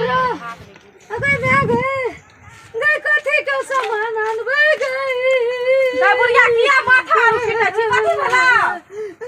बाप रे, अगै माय गै, गै कथी के सामान आनबै गै? गै बुढ़िया, किया माथा आर पीटै छी? कथी भेला?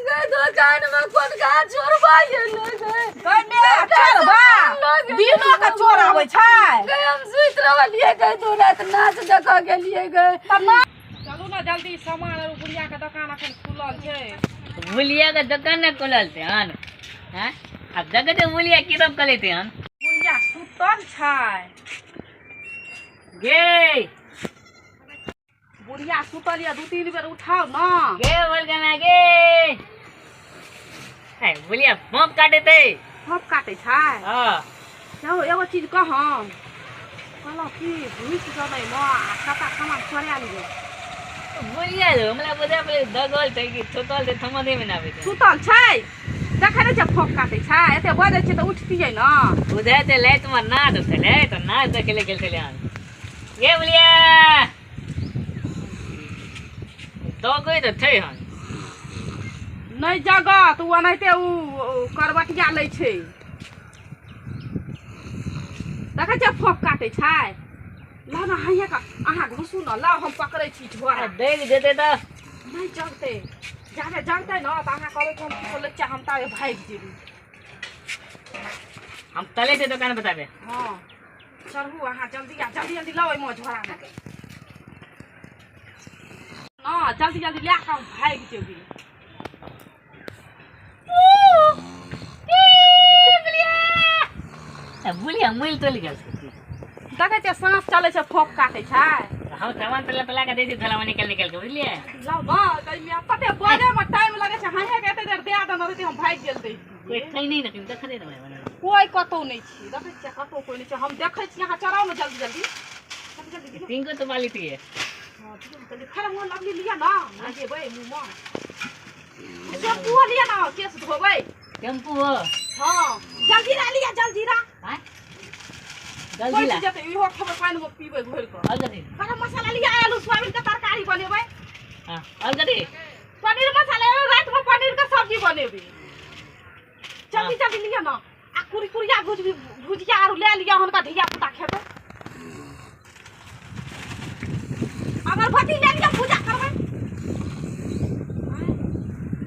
गै, दोकान में कोनका चोरबा गेलै गै। गै मे, चोरबा दिनो के चोर आबै छै? गै, हम सुति रहलियै गै, दू राति नाच देखऽ गेलियै गै। चलू ने जल्दी सामान आर, बुढ़िया के दोकान अखन खुलल छै। बुलिया के दुकान ने खुलल छै हन? हैं, आब देखै छै बुलिया की सब करै छै हन। बुढ़िया सुतल छै। गे। बुढ़िया सुतल यऽ, दू तीन बेर उठाउ ने। गे बोल के ना गे, ए बुलिया फोंक काटे ते। फोप काटै छै? हाँ। यौ, एगो चीज कहम, कहलहुँ की घुसि जेबै ने आ सबटा सामान चोरा लिअ। बुलिया रो हमरा बुझा पड़े दगल छै कि सुतल छै, समझे में ना आबै छै। सुतल छै, देखै नहि छै फोप काटै छै? एते बजै छै तऽ उठतियै ने। बुझाय छै लाइट में नाच छलै तऽ नाच देखे ले गेल छलै हन। गे बुलिया, दगै तऽ छै हन। नहि जगत ओ, ओनाहिते ओ करबटिया लै छै। देखै छियै फोप काटै छै? लाउ ने अहीँके, अहाँ घुसू ने, लाउ हम पकड़ै छी झोरा। आ दगि जेतै तऽ? नहि जगतै, जाबे जगतै ने तऽ अहाँ कहबै कि हम किछो लै छियै, हम ताबे भागि जेबै। हम चलै छै दोकान बताबे। हँ, चढ़ू अहाँ जल्दी आ जल्दी जल्दी लाउ ओहिमे झोरामे ने, जल्दी जल्दी लए कऽ हम भागि जेबै। बुलिया मुल तोल गेल छै। देखै छियै साँस चलै छै, फोप काटै छै। हम सामान तला तला के दै छै थैला में निकाल निकाल के, बुझलियै? लाउ ने ताहिमे कते बजैमे टाइम लगै छै। हाहे के एते देर दए देने रहितै, हम भागि गेल रहितियै। कोइ छै नहि ने, देखै नहि ने। कोइ कतहु नहि छी, देखै छियै? कतहु कोइ नहि छै, हम देखै छी। अहाँ चढ़ाउ ने जल्दी जल्दी, जल्दी जल्दी दियौ। तिनको तो बाली थिए। हँ, दियौ ने जल्दी। फेर मुँह लगली लिअ ने, लगेबै मुँहमे। शैम्पू लिअ ने, केश धोबै। टेम्पू हो? हँ, जलजीरा लिअ, जलजीरा। आँय, जल्दी ला। बचि जेतै, इहो खेबै, पानिमे पीबै घोरि कऽ। और कथी? गरम मसाला लिअ, आलू सोयाबीन के तरकारी बनेबै। हाँ, और कथी? पनीर मसाला, रातिमे पनीर के सब्जी बनेबै। जल्दी जल्दी लिअ ने। आ कुरकुरिया भुजिया आर ले लिअ, हुनका धिया पुता खेतै। अगरबत्ती ले लिअ, पूजा करबै।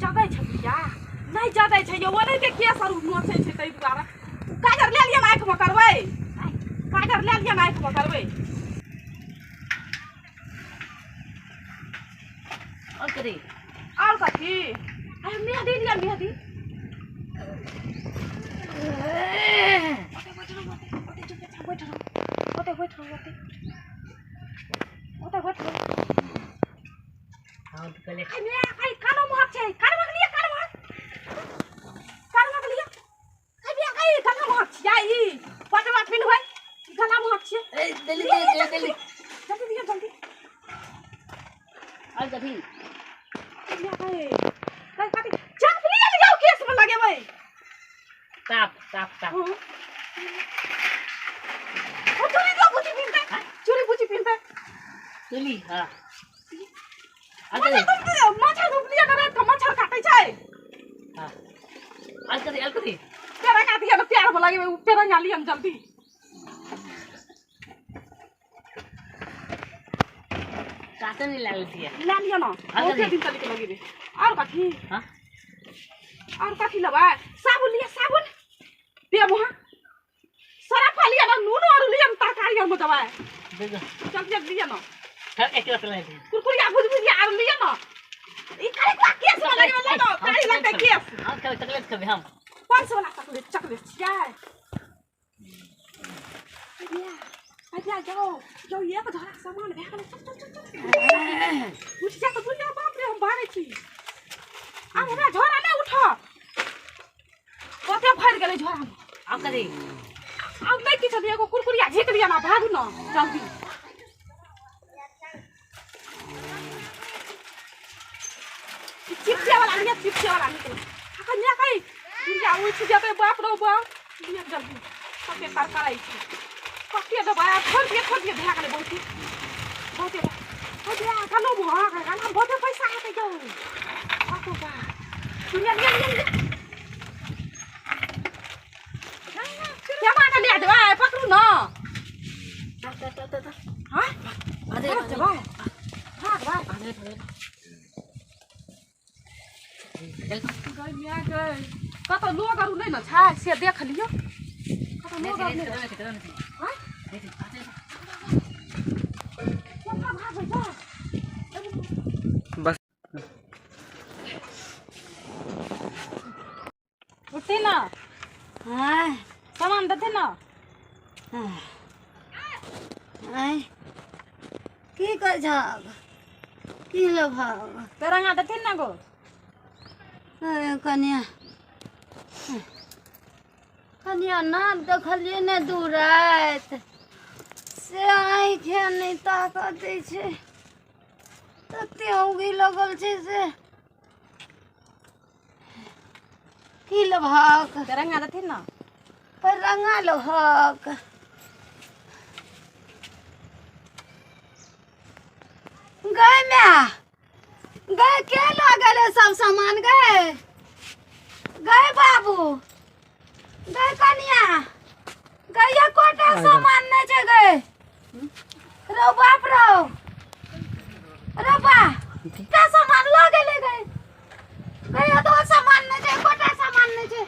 जगै छै बुढ़िया? नहि जगै छै यौ, ओनाहिते केस आर नोचै छै ताहि दुआरे। काजर ले लिअ ने, आँखिमे करबै। काजर ले लिअ ने, आँखिमे करबै। और कथी? और कथी? अरे मेहदी लिअ, मेहदी। ओते बैठ रहू, ओते ओते चुपचाप बैठ रहू, ओते बैठ रहू, ओते ओते बैठ रहू। हाँ, तो कहले। आई मे आई, कानो महक छै, कानो महक लिअ, कानो महक, कानो महक लिअ। आई मे आई, गला महक छियै ई, पटवा पिन्हबै, गला महक छियै। ए जल्दी। लिअ, लिअ, जल्दी जल्दी। जल्दी लिअ, जल्दी। और कथी? लिअ, कई कथी? चाप लिअ ने, जाउ केस में लगेबै। साफ साफ साफ। हँ। ओ चूड़ी दियौ, बुची पिन्हतै, चूड़ी बुची पिन्हतै। चुली, हाँ, और मच्छर कथी? धूप दियौ, मच्छर धूप लिअ ने, राति कऽ मच्छर काटै छै। हाँ, और कथी, और कथी? पेरंगा दियौ ने, पैर में लगेबै ओ पेरंगा, लिअ ने जल्दी। काटे नहीं लागल थिए। लए लिअ ने, बहुते कथी? दिन तलिक लगेबै। और कथी? हाँ। और कथी लेबै? साबुन लिअ, साबुन देब वहाँ। सरफ लिअ ने, नून आर लिअ ने, तरकारी आर में देबै। देखो। जल्दी जल्दी लिअ ने। सब एक रख ले। कुरकुरिया भुजभुजिया आर लिअ ने। ई करिकवा केस में लगेबै ले ने, कारी लगतै केस। हम खेबै, चॉकलेट खेबै हम। पाँच सौ वाला चॉकलेट, चॉकलेट छियै। अरे अरे, जाओ जाओ, एक झोरा सामान भए गेलै। चल चल चल चल, उठ जा तऽ बुझ जा। बाप रे, हम भागै छी आब, हमरा झोरा नहि उठ, कते भरि गेलै झोरामे। आब कथी? आब नहि किछु, एगो कुरकुरिया झीक लिअ ने, भागू ने जल्दी। चिपचिया वाला लिअ, चिपचिया वाला निकल। अखन जा कहीं दुनिया उठि जेतै, बाप रौ बाप। लिअ जल्दी, कते तरकराइ छै, कते देबै? आब छोड़ि दिअ, छोड़ि दिअ, भए गेलै बहुते बहुते। अरे गलो महग, गला बहुते पैसा हेतै यौ, बाप रौ बाप। लिअ लिअ लिअ लिअ, केना के लिअ देबै? पकड़ू। चल। हां भागे भाग जेबै भाग भाग भागे भागे चल। गई माय गई कतौ लोग आरू नहि ने छै से देख लियौ कतौ लोग आरू नहि हां कोना भागै जा बस। उठती ना आय सामान देते ना। आय की कर छहक की लेबहक पेरंगा देथिन ना गो। अरे कनिया कनिया नाच देखलियै ने दू राति से आँखि नहि ताकत दै छै तते औंघी लगल छै से की लेबहक पेरंगा देथिन ना। रंगा लेबहक गै माय गै के लऽ गेलै सब सामान गै गै बाबू गै कनिया गै एकोटा सामान नहि छै गै रौ बाप रौ रौ बा के सामान लऽ गेलै गै गै एतबो सामान नहि छै एकोटा सामान नहि छै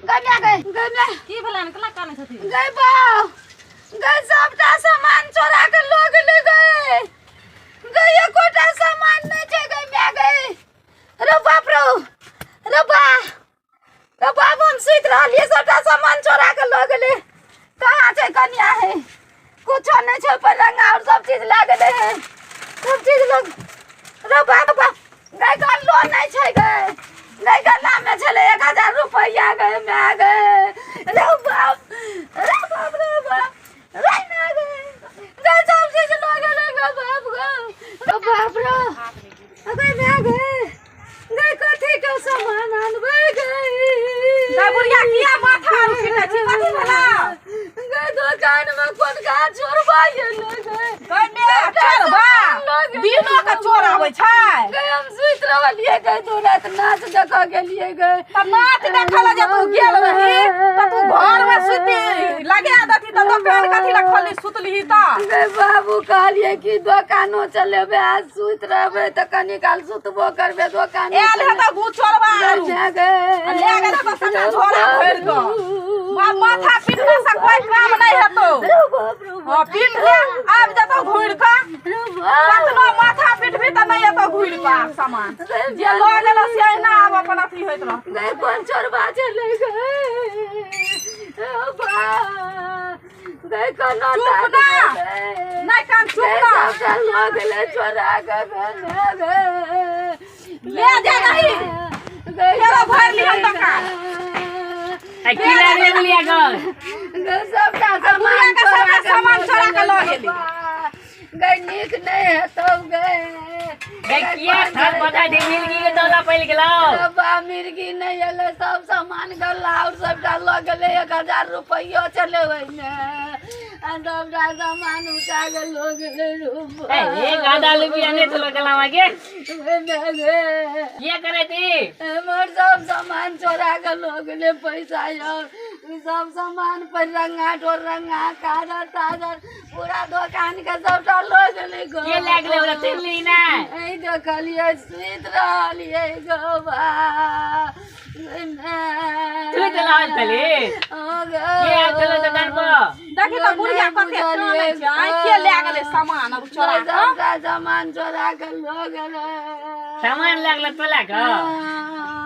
गै माय गै गै माय की भेलनि केना कानै छथिन गै बाउ गै सबटा सामान चोरा के लऽ गेलै गै गै एकोटा सामान नहि छै गै माय गै रौ बाप रौ रौ बा रौ बाप हम सुति रहलियै सबटा सामान चोरा के लऽ गेलै कहाँ छै कनिया हे कुछो नहि छै ओहिपर रंगा और सब चीज लए गेलै हे सब चीज लग रौ बाप बाप गै गल्लो नहि छै गै गै गल्लामे छलै 1000 रुपैआ गै माय गै रौ बाप रौ बाप रौ बाप रै माय गै गै सब चीज लऽ गेलै गै बाप गै रौ बाप रौ गै माय गै गै कथी के सामान आनबै गै गै बुढ़िया किया माथा आरू पीटै छी कथी भेलौ गै दोकान में कोनका चोरबा गेलै गै गै माय चोरबा दिनो के चोर आबै छै गै हम सुति रहलियै गै दू राति नाच देखऽ गेलियै गै तऽ नाच देखऽ लए जे तू गेल रही तऽ तू घरमे सुति लगा देती तऽ दोकान कथी लए खोलली सुतलिही तऽ गै बाबू कहलियै कि दोकानो चलेबै आ सुति रहबै तऽ कनी काल सुतबो करबै दोकानो आयल हेतौ गु चोरबा आरू गै गै आ लए गेल हेतौ सबटा झोरा भरि कऽ माथा पीटला से कोई काम नहि हेतौ। रौ बाप रौ हाँ पीट ले आबि जेतौ घुरि कऽ रौ बाप कतनो माथा पीटबही तऽ नहि एतौ घुरि कऽ आब सामान जे लऽ गेलौ से अहिना आब अपन अथी होइत रहतौ। गै कोन चोरबा छलै गै रौ बा गै कोना चुप ना। नहि कान चुप गै ना सबटा लऽ गेलै चोरा कऽ गै गै ले जा रही गै फेरो भरि लिहन दोकान। आ की लागलै बुलिया गो गै सबटा बुढ़िया सामान के सबटा सामान चोरा कऽ लऽ गेली। गै नीक नहि हेतौ गै गै किया थक बता दे मिर्गी के दौरा पड़ि गेलौ। बाबा मिर्गी नहि एलै सब सामान गल्ला और सबटा लऽ गेलै 1000 रुपैयो छलै ओहिमे आ सबटा सामान उठा कऽ लऽ गेलै ए एक आधा रुपया नहि छलो गलामा के गे किया करै ती हमर सब सामान चोरा कऽ लऽ गेलै पैसा और सब सामान पर रंगा डोरंगा कागज तागज पूरा दोकान के सबटा लऽ गेलै गो। के लए गेलै ओकरा चिन्हली नहि नहि देखलियै सुति रहलियै गो बा सुति रहल छली के आयल छलो दोकान पर देखी तऽ बुढ़िया कते कानै छै आँखिए लए गेलै सामान आब चोरा कऽ सबटा सामान चोरा कऽ लऽ गेलै सामान लागल तोला कऽ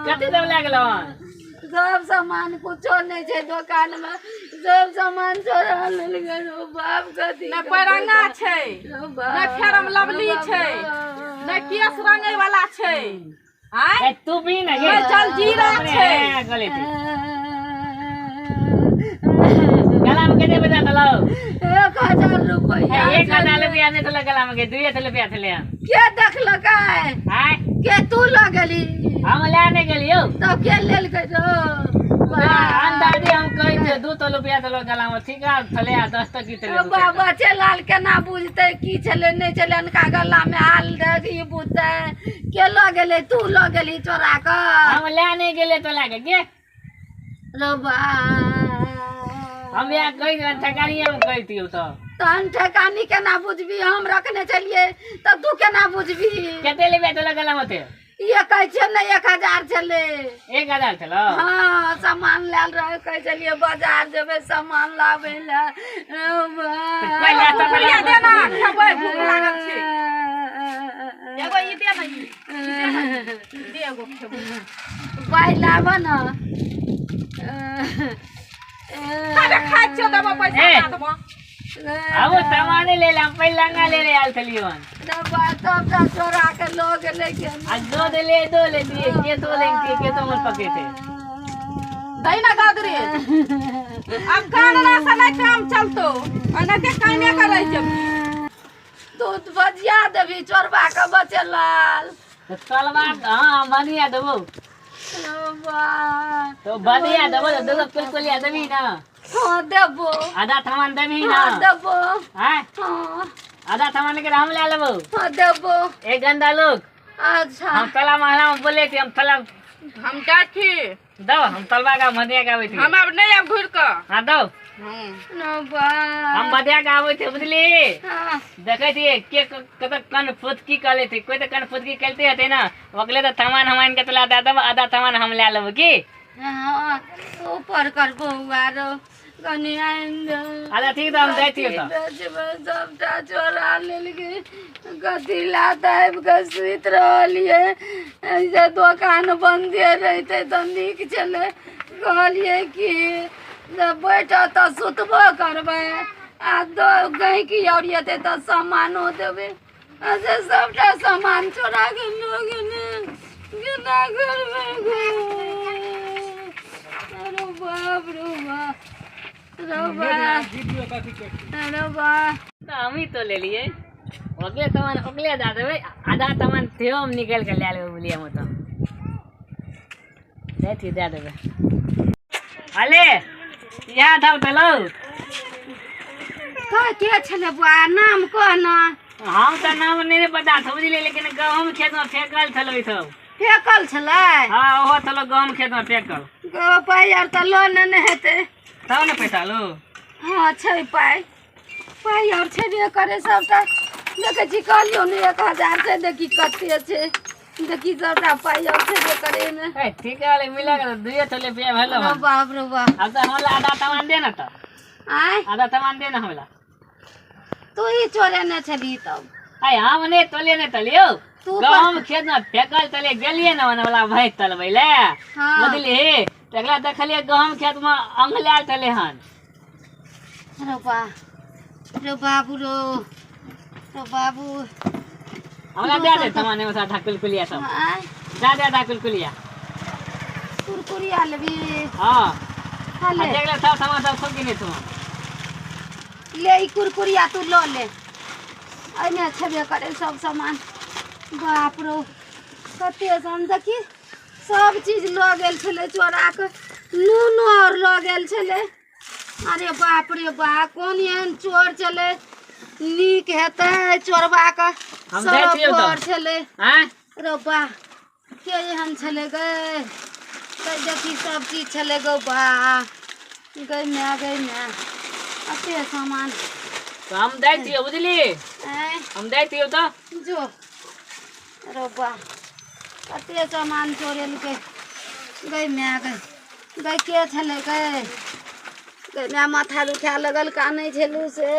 कते सब लागल सब सामान कुछो नहि छै दोकान मे सब सामान चोरा लेल गेल बाप कथी नहि पैरंगा छै नहि फेरम लवली छै नहि केश रंगै वाला छै आँय ए तू भी ना गे नहि जलजीरा छै गले थी गला में कते पैसा छलौ 1000 रुपैआ 1000 रुपया नहि छलौ गला में के 2 रुपया छलै के देखलकै आँय के तू लऽ गेली हम लए नहि गेलियौ तब के लेलकै रौ अंदाजे हम कहै छियै 2 रुपया छलौ गला में ठीक है छलै 10 तक की छलै बाबा चेलाल केना बुझतै की छलै नहि छलै अनका गला में आल दे ई बुझतै के लऽ गेलै तू लऽ गेली चोरा कऽ हम लए नहि गेलै तो लए के रौ बा हम इएह कहि ठकारिये हम कहि दियौ तऽ तहन ठेकानी केना बुझबी? हम रखने छलियै तऽ तू केना बुझबी? कते लेबे तो लगल मते? ये कहै छियै ने 1000 छलै। 1000 छलो? हाँ, सामान लायल रहै, कहै छलियै बाजार जेबै सामान लाबै लए। कुरकुरिया दे ना, खेबै, भूख लागल छै। एगो ई दे ना, ई दे एगो खेबै। पाइ लाबऽ ने। अरे खाइ छियौ, देबो पैसा बादमे। अब सामान ले ले, हम पहले लंगा ले ले आयल छलियै हन। सबटा चोरा के लऽ गेलै। आ दो दे ले, दो ले दिए के तो लेंगे के तो हमर पकेते। दही ना गोदरेज। अब कानना से नहीं काम चलतो, एनाहिते काने के रहि जेबही। तू बजिया देबी चोरबा के बचेलाल। तो तलवा हाँ बनिया देबो। तो बनिया देबो तो दो कुलकुलिया देबी ना? हाँ देबो। आधा सामान देबी ना? हाँ देबो। हैं? हाँ। आधा सामान लेके हम ले लेबो। हाँ देबो। एक गंदा लोग। अच्छा। हम तला महला में बोले थे, हम तला हम जाइ छी। दो हम तलवा का मधिया के आबै छी। हम आब नहीं आब घुरि कऽ। हाँ दो। हम मधिया के आबै थे, बुझली? हाँ। देखै छियै के कत कन फुदकी कऽ लेतै, कोइ तऽ कन फुदकी करिते हेतै ने। ओकरे तऽ सामान हम आनि के तोला दए देबो, आधा सामान हम लए लेबो की? हाँ, ऊपर कर बौआ रो कनी आनि दे। अच्छा ठीक तऽ हम जाइ छियै तऽ। बेचबै सबटा चोरा लेलकै। कथी ला तऽ आबि कऽ सुति रहलियै जे दोकान बन्दे रहितै तऽ नीक छलै। कहलियै कि जे बैठऽ तऽ सुतबो करबै आ गहिकी आओर एतै तऽ सामानो देबै। आ से सबटा सामान चोरा कऽ लऽ गेलै, केना करबै गो? अरे बाप रे बाप, रे बाप, अरे बाप। तऽ हमही तो लेलियै, ओकरे सामान ओकरे दए देबै, आधा सामान सेहो हम निकालि कऽ लए लेबै। बुझलियै? हम तऽ जाइ छियै, दए देबै। अले इएह सब देलौ। कह के छलै बुआ, नाम कह ना। हम तऽ नाम नहि पता छौ बुझलियै, लेकिन गहूँम खेतमे फेकल छलै ई सब। फेकल छलै? हाँ, ओहो छलौ गहूँम खेतमे फेकल। पाइ आर तऽ लऽ नेने हेतै? तब ने पैसा लो। हाँ छै पाइ, पाइ आओर छेबे करै सबटा। देखै छी, कहलियौ ने 1000 छै, देखी कते छै, देखी सबटा पाइ आओर छेबे करै एहिमे। ए ठीक है, मिला के दुइये छलै रुपया भेलो। अरे बाप रे बाप। अब तऽ हमरा आधा सामान दे ना तऽ। आँय? आधा सामान दे ना हमरा। तू ही चोरेने छली तब? आइ हम नहि तोले नहि तलियौ। तू गहूँम खेतमे फेकल तले गेलियै ने ओने वाला भैंस तलबै ले। हाँ। बुझलिही? तकरा देखलियै गहूँम खेतमे अंगलायल छलै हन। रे बा रे बाबू रो रो बाबू। हमरा दए दे सामान एहिमे से आधा कुलकुलिया सब। आँय? दए दे आधा कुलकुलिया। कुरकुरिया लेबी? हाँ। हाँ ले। आ देख ले सब सामान सब सब किने छौ। ले ई कुरकुरिया तू लऽ ले, एहिमे छेबे करे सब सामान। बाप रो कते सामान देखी, सब चीज लऽ गेल छलै चोरा कऽ, नूनो आओर लऽ गेल छलै। अरे बाप रे बाप, कोन एहन चोर छलै? नीक हेतै चोरबा कऽ? हम जाइ सब छियौ तऽ। चोर छलै। आँय? रो बा, के एहन छलै गै? गै देखी सब चीज छलै गौ बा, गै माय, गै माय, अते सामान। तऽ हम जाइ छियौ, बुझली? आँय? हम जाइ छियौ तऽ। जो। रो बा, कते सामान चोरेलकै। गै माय गै, गै के छलै गै? गै माय, माथा दुखाए लगल, कानै छलहुँ से।